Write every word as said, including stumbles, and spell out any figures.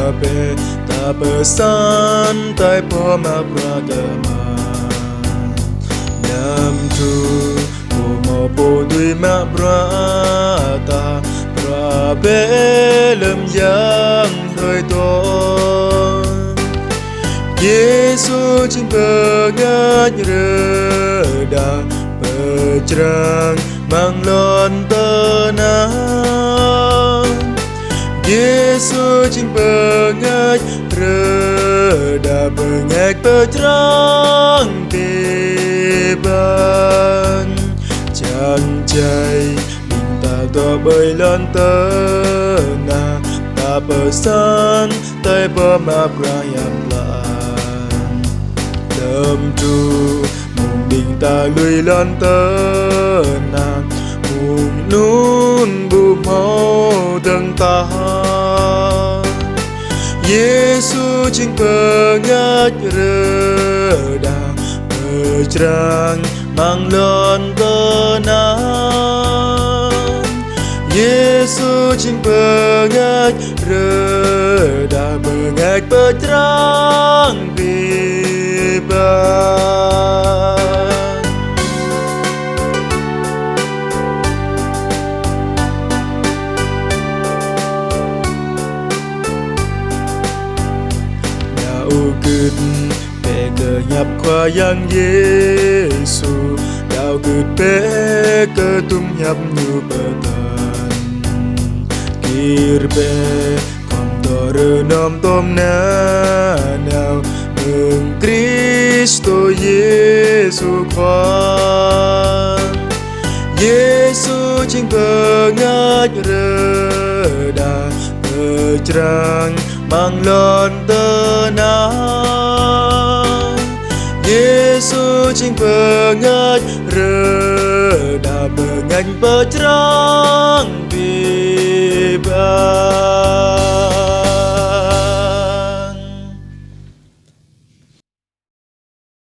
Bĕ ta pơsan tơlơi pơmă bruă tơma. Năm truh, ƀu hmâo pô dưi mă bruă ta, bruă bĕ lơ̆m yang hrơi tŏ. Yêsu jing bơngač rơđah pơčrang amăng lŏn tơnah. Yêsu jing bơngač rơđah bơngač pơčrang abih bang. Čang jai ƀing ta dŏ ƀơi lŏn tơnah, ta pơsan tơlơi pơmă bruă hiam klă. Năm truh, mơ̆ng ƀing ta lui lŏn tơnah, mơ̆ng anŭn ƀu hmâo dơ̆ng tah. Yêsu jing bơngač rơđah pơčrang amăng lŏn tơnah. Yêsu jing bơngač rơđah bơngač pơčrang abih bang. Đaŏ gưt bĕ kơ hiăp Khua Yang Yêsu, đaŏ gưt bĕ kơ tŭm hiăp Ñu pơtă. Gir bĕ khŏm dŏ rơnŏm tŏm nanao mơ̆ng Krist Yêsu Khua. Yêsu jing bơngač rơđah pơčrang amăng lŏn tơnah. Yêsu jing bơngač rơđah bơngač pơčrang